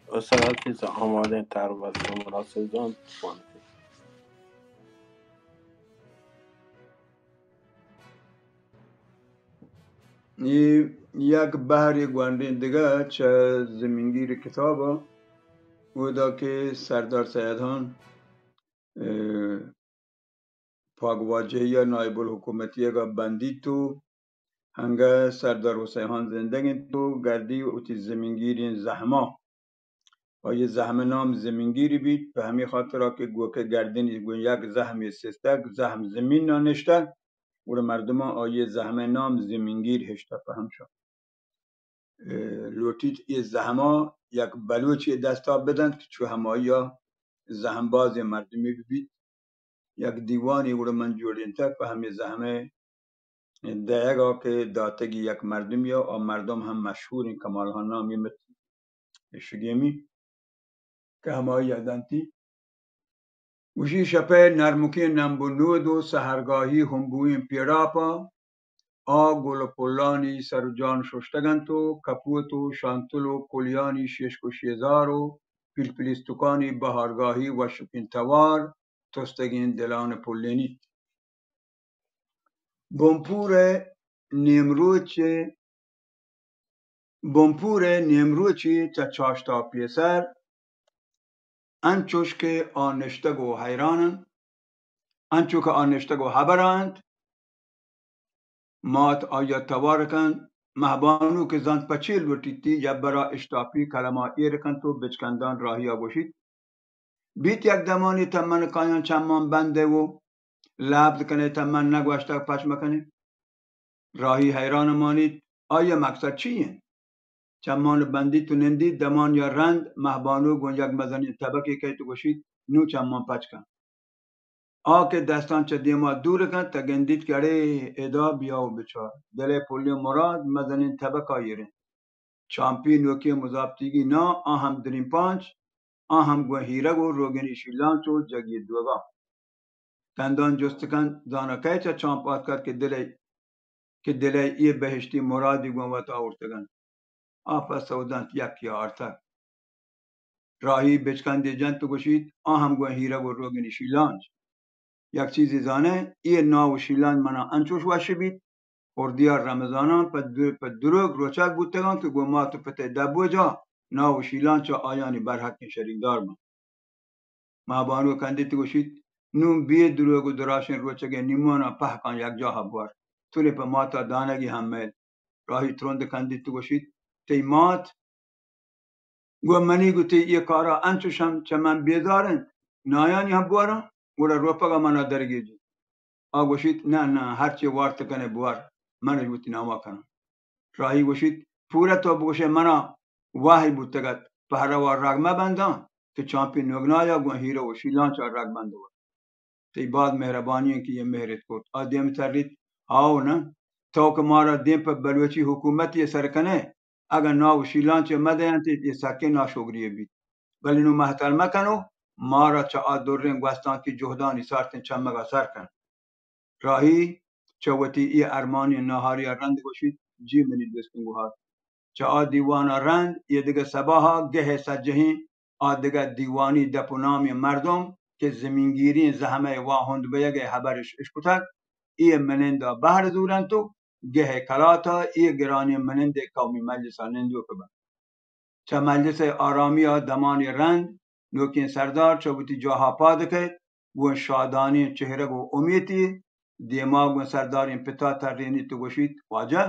استاد حفیظ آمادیں تر بس مناسب دان بوانت۔ اے یک بہرے گونڈیں دگہ چہ زمینگیر کتاب ء، اودا کہ سردار سید خان، ء، پاگواجہی ء نائب الحکومتی ء بندیت و انگہ سردار حسین خان زندگ انت و گردی وتی زمینگیریں زہماں۔ آئی ء زہم ء نام زمینگیر بیت، پہ ہمے خاطرا کہ گوکہ گردنی گوں یک زہمے سستگ، زہم زمین ء نشتگ، گڑا مردماں آئی ء زہم ء نام زمینگیر ہشتہ۔ پہ ہمشا، ء، لوٹیت اے زہماں یک بلوچے دستا بدنت کہ چو ہمائی ء زہم بازیں مردمے ببیت۔ یک دیوانے گڑا من جوڑینتگ پہ ہمے زہم ء دئیگا کہ داتگی یک مردمی ء، آ مردم ہم مشہوریں کمال خان نامی مت شگیمی کہ ہمائی ء دنتی۔ گوشی شپئے نرمکیں نمب و نود و سحرگاہی ہمبوئیں پیڑاپا آ گل و پلانی سر و جان ششتگ انت و کپوت و شانتل و کلیانی شیشک و شیزار و پیلپلیستکانی بہارگاہی وشکیں توار تستگیں دلان پلینیت۔ بنپور ء نیمروچ ء، بنپور ء نیمروچی چہ چاشت ء پیسر انچوش کہ آ نشتگ و حیران انت، انچو کہ آ نشتگ و ہبر انت، مات آئی ء توار کنت، مہبانو کہ زانت پہ چے لوٹیتی، یبرا اشتاپی کلما ایر کنت و بچکندان راہی ء گوشیت، بیت یک دمانی تہ من کایاں چمان بندئے و لبز کنئے تہ من نگوشتگ پچ مکنئے۔ راہی حیران مانیت، آئی ء مقصد چی انت؟ چمان بندیت و نندیت، دمانیا رند مہبانو گوں یک مزنیں تبکے کئیت و گوشیت، نوں چمان پچ کن۔ آ کہ دستان چہ دیما دور کنت، تہ گندیت کہ اڑے ادا بیا و بچار۔ دلئے پلیں مراد مزنیں تبکا ایر انت۔ چامپی نوکیں مزاپتیگی ناں، آ ہم درین پانچ، آ ہم گوں ہیرگ و روگنی شیلانچ و جگی دوگا۔ دندان جست کنت، زانا کئے چہ چامپ آتکگ کہ دلئے، کہ دلئے اے بہشتی مرادی گوں وت آورتگ انت۔ آ پسو دنت، یکے آرتگ۔ راہی بچکندے جنت و گوشیت، آ ہم گوں ہیرگ و روگنی شیلانچ۔ یک چیزے زانئے، اے ناو و شیلانچ منا انچوش وش بیت، ہردیا رمضاناں پہ در-، پہ دروگ روچگ بوتگاں کہ گوں مات و پتئے دبوجا ناو و شیلانچا آیانی برحقیں شریکدار باں۔ ماں بانو کندیت گوشیت، نوں بے دروگ و دراشیں روچگئے نیمونا پہکاں یکجاہا بور۔ ترے پہ ماتا دانگی ہم مئیل۔ راہی ترند کندیت گوشیت، تئی مات گوں منی گوں تئی اے کارا انچوش ہم چہ من بیزار انت، نایانی ہم بوراں، گڑا روپگا منا درگیجیت۔ آ گوشیت، نہ، نہ، ہرچی وارت کنئے بوار، من اش وتی ناما کناں۔ راہی گوشیت، پورا تو بگوشئے منا واہی بوتگ ات، پہروا رگ مبنداں کہ چامپی نگنایا گوں ہیرو و شیلانچا رگ بندوت۔ تئی باز مہربانی انت کہ اے مہرت کرت۔ آ دیم تریت، ہاو نہ، تو کہ مارا دیم پہ بلوچی حکومتی سر کنئے، اگاں ناو و شیلانچ مدینتیت، اے سکیں ناشگری بیت۔ بلے نوں مہتل مکن و مارا چہ آ دریں گوستانکی جہدانی سارتیں چمگا سر کن۔ راہی چہ وتی اے ارمانی ناہاریا رند گوشیت، جی منی دوستیں گوہار۔ چہ آ دیوانا رند اے دگہ سباہا گہئے سجہیں آ دگہ دیوانی دپ و نامیں مردم کہ زمینگیریں زہمئے واہند بئیگئے ہبرش اشکتگ، اے منندا بہر زورنت و گہئے کلاتا اے گرانیں منندئے قومی مجلسا نندوک بنت۔ چہ مجلسئے آرامیا دمانے رند نوکیں سردار چہ وتی جاہا پاد کئیت، گوں شادانیں چہرگ و امیتے دیما گوں سرداریں پتا ترینیت و گوشیت، واجہ!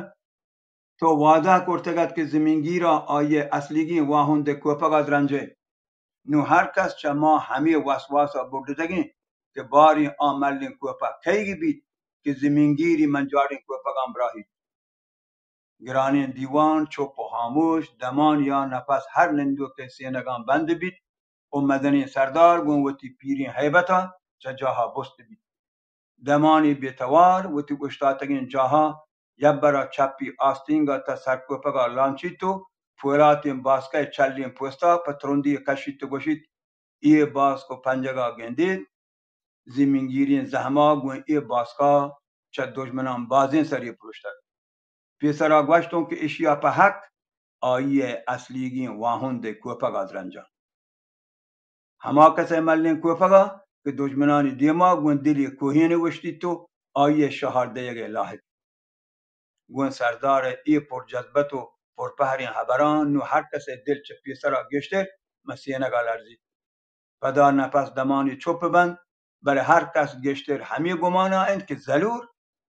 تو وعدہ کرتگ ات کہ زمینگیرا آئی ء اصلیگیں واہند ء کوپگ ء درنجئے۔ نوں ہر کس چہ ما ہمے وسواس ء بڈتگیں کہ باریں آ ملیں کوپگ کئیگ بیت کہ زمینگیری من جاڑیں کوپگاں براہیت۔ گرانیں دیوان چپ و ہاموش، دمان یا نپس ہر نندوک ء سینگاں بند بیت۔ و مزنیں سردار گوں وتی پیریں ہیبت ء چہ جاہ ء بست بیت۔ دمانے بے توار وتی اوشتاتگیں جاہ ء یبر ء چپی آستینگ ء تہ سرکوپگ ء لانچیت و پولاتیں باسکہ ء چلیں پوست ء پہ ترندی ء کشیت و گوشیت، اے باسک و پنجگ ء گندیت، زمینگیریں زہم ء گوں اے باسک ء چہ دژمناں بازیں سرے پروشتگ۔ پیسرا گوشتوں کہ اشیا پہ حق آئی ءِ اصلیگیں واہند ءِ کوپگ ءَ درنجاں۔ ہما کس ءِ ملیں کوپگ ءَ کہ دژمنانی دیما گوں دلی کوہینے اوشتیت و آئی ءِ شہار دئیگ ءِ لاہک۔ گوں سردار ءِ اے پر جذبت و پر پہریں ہبراں نوں ہر کس ءِ دل چہ پیسرا گیشتر ماں سینگ ءَ لرزیت۔ پدا نپس دمانے چپ بنت، بلے ہر کس گیشتر ہمے گمانا انت کہ زلور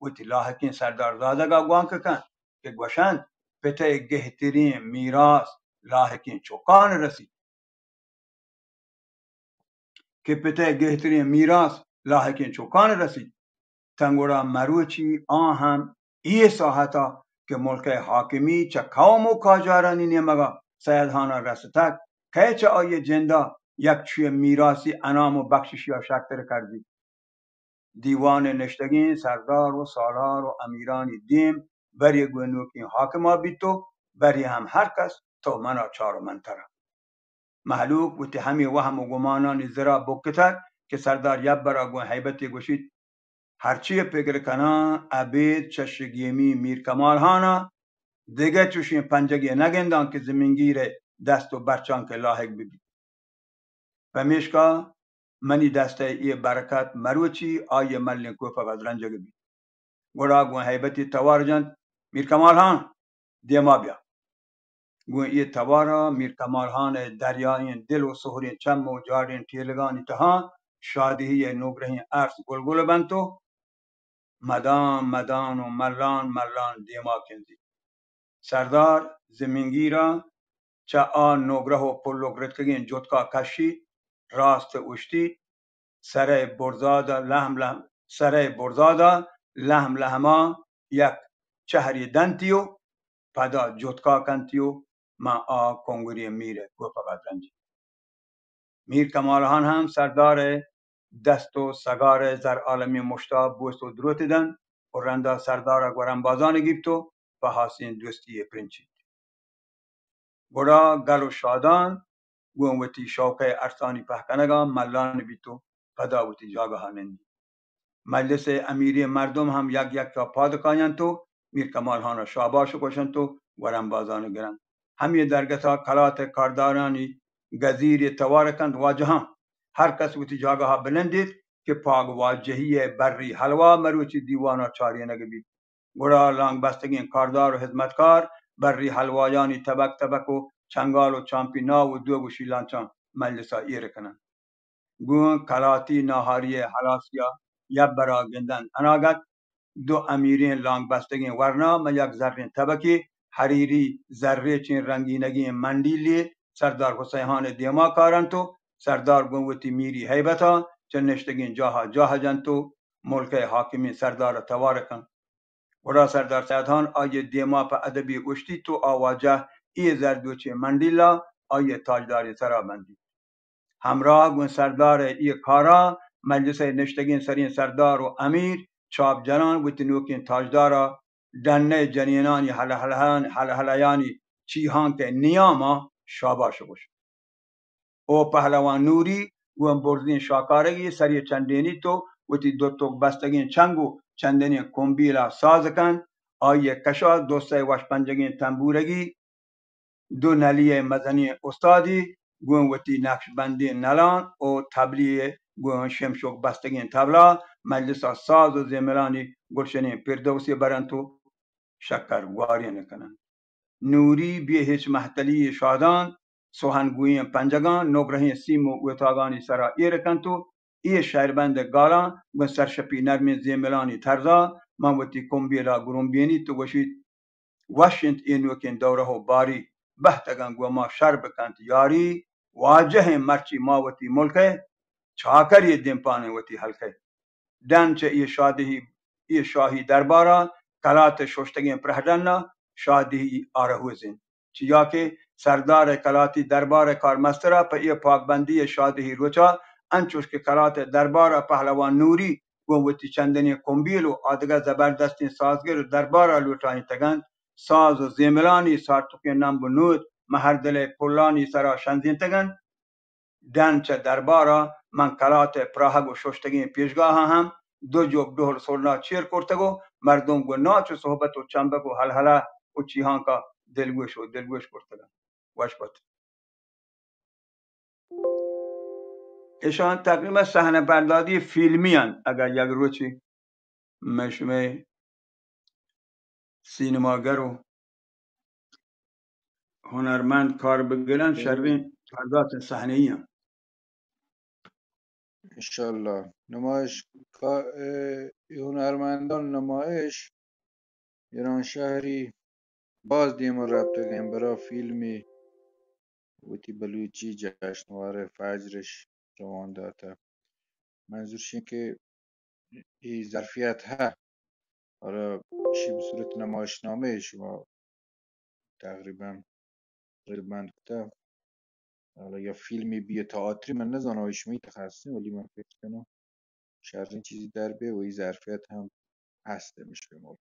وتی لاہکیں سردار زادگا گوانک کنت کہ گوشنت، پت ءِ گہتریں میراث لاہکیں چکان رسیت۔ کہ پت ءِ گہتریں میراث لاہکیں چکان رسیت۔ تاں گڑا مروچی آ ہم اے ساہتا کہ ملک ءِ حاکمی چہ قوم و کاجارانی نیمگا سید ہانا رستگ، کئے چہ آئی ءِ جندا یک چوئے میراثی انعام و بخششیا شرتر کردیت؟ دیوان ءَ نشتگیں سردار و سالار و امیرانی دیم برے گوں نوکیں حاکما بیت و برے ہم ہر کس تو منا چار و من ترا۔ مہلوک وتی ہمے وہم و گمانانی زرا بکتگ کہ سردار یبرا گوں ہیبتے گوشیت، ہرچی پگر کناں، ابید چہ شگیمی میر کمال ہانا دگہ چوشیں پنجگے نگنداں کہ زمینگیر ءِ دست و برچانک ءِ لاہک ببیت۔ پمیشکا منی دست ءِ اے برکت مروچی آئی ءِ ملیں کوپگ ءَ درنجگ بیت۔ گڑا گوں ہیبتی توار جنت، میر کمال ہان، دیما بیا۔ گوں اے توارا میر کمال ہان ءِ دریائیں دل و سہریں چم و جاڑیں ٹیلگانی تہا شادہی ءِ نوگرہیں ارس گلگل بنت و مدان مدان و ملان ملان دیما کنزیت۔ سردار زمینگیرا چہ آ نوگرہ و پلک رتکگیں جتکا کشیت، راست اوشتیت، سرئے برزادا لہم لہم، سرئے برزادا لہم لہما یک چہرے دنتی و پدا جتکا کنتی و ماں آ کنگریں میر ءِ کوپگا درنجی۔ میر کمال ہان ہم سردار ءِ دست و سگار ءِ زر عالمی مشتا بوست و دروت دنت و رندا سردار ءَ گورمبازان گیپت و پہ ہاسیں دوستی ءَ پرنچیت۔ گڑا گل و شادان گوں وتی شوق ءِ ارسانی پہکنگا ملان بیت و پدا وتی جاگہا نندیت۔ مجلس ءِ امیریں مردم ہم یک یکا پاد کاینت و میر کمال ہانا شاباش گوشنت و گورمبازان گرنت۔ ہمے درگتا کلات ءِ کاردارانی گزیر توار کنت، واجہاں، ہر کس وتی جاگہا بنندیت کہ پاگ واجہی ءِ بری حلوا مروچی دیوانا چارینگ بیت۔ گڑا لانگ بستگیں کاردار و ہزمتکار بری حلوایانی تبک تبک و چنگال و چامپی ناو و دوگ و شیلانچاں مجلسا ایر کننت۔ گوں کلاتی ناہاری ءِ ہلاسیا یبرا گندنت۔ اناگت دو امیریں لانگ بستگیں ورنا ماں یک زریں تبکے حریری زریچیں رنگینگیں منڈیلے سردار حسین ہان ءِ دیما کارنت و سردار گوں وتی میری ہیبتا چہ نشتگیں جاہا جاہ جنت و ملک ءِ حاکمیں سردار ءَ توار کنت۔ گڑا سردار سید ہان آئی ءِ دیما پہ ادبے اوشتیت و آ واجہ اے زردوچیں منڈیلا آئی ءِ تاجداریں سرا بندیت۔ ہمراہ گوں سردار ءِ اے کارا مجلس ءِ نشتگیں سریں سردار و امیر چاپ جنان وتی نوکیں تاجدارا ڈن ءِ جنینانی ہلہلہان-، ہلہلہیانی چیہانک ءِ نیاما شاباش گوشت۔ او پہلوان نوری گوں برزیں شاکارگے سرے چنڈینیت و وتی دو تک بستگیں چنگ و چندنیں کمبیلا ساز کنت، آئی ءِ کشا دو سئے وش پنجگیں تمبورگی، دو نلی ءِ مزنیں استادی گوں وتی نقش بندیں نلان و تبلی ءِ گوں شمشک بستگیں تبلا مجلسا ساز و زیملانی گلشنیں پردوسے برنت و شکر گوارین کننت۔ نوری بے ہچ مہتلی شادان سوہن گوئیں پنجگاں نگرہیں سیم و اوتاگانی سرا ایر کنت و اے شعربند گالاں گوں سرشپی نرمیں زیملانی طرزا ماں وتی کمبیلا گرمبینیت و گوشیت، وش انت اے نوکیں دورہ و باری، بہتگاں گوں ما شر بکنت یاری، واجہیں مرچی ما وتی ملک ءِ چاکرے دیمپانیں وتی ہلک ءِ۔ ڈن چہ اے شادہی، اے شاہی دربارا کلات ءِ ششتگیں پرہڈن ءَ شادہی آرہوز انت۔ چیا کہ سردار ءِ کلاتی دربار ءِ کارمسترا پہ اے پاکبندی ءِ شادہی روچا انچوش کہ کلات ءِ دربارا پہلوان نوری گوں وتی چندنیں کمبیل و آدگہ زبردستیں سازگر دربارا لوٹائینتگ انت، ساز و زیملانی سارتکیں نمب و نود مہردل ءِ پلانی سرا شنزینتگ انت۔ ڈن چہ دربارا من کلات ءِ پراہگ و ششتگیں پیشگاہاں ہم دو جوک ڈہل سرنا چیر کرتگ و مردم گوں ناچ و صحبت و چمبگ و ہلہلہ و چیہانکا دلگوش و دلگوش کرتگ انت۔ وش بات۔ ایشان تقریباً صحنه برداری فیلمی انت۔ اگر یک روچی من شمئے سینماگر و هنرمند کار بگرن، شریں کردات صحنه‌ای انت۔ انشاءاللہ۔ نمایش کا-، اے، اے هنرمندان نمایش ایرانشهری باز دیما رپتگ انت، برا فیلمی وتی بلوچی جشنواره فجرش روان داته۔ منظور شین که ای ظرفیت ها، حالا اشی به صورت نمایشنامه شما تقریباً رد بند کته، حالا یا فیلمی بیه تئاتری، من نزانم آیا شما ای تخصصی، ولی من فکر کنم شرین چیزی در بیه و ای ظرفیت هم هست مش به ملک.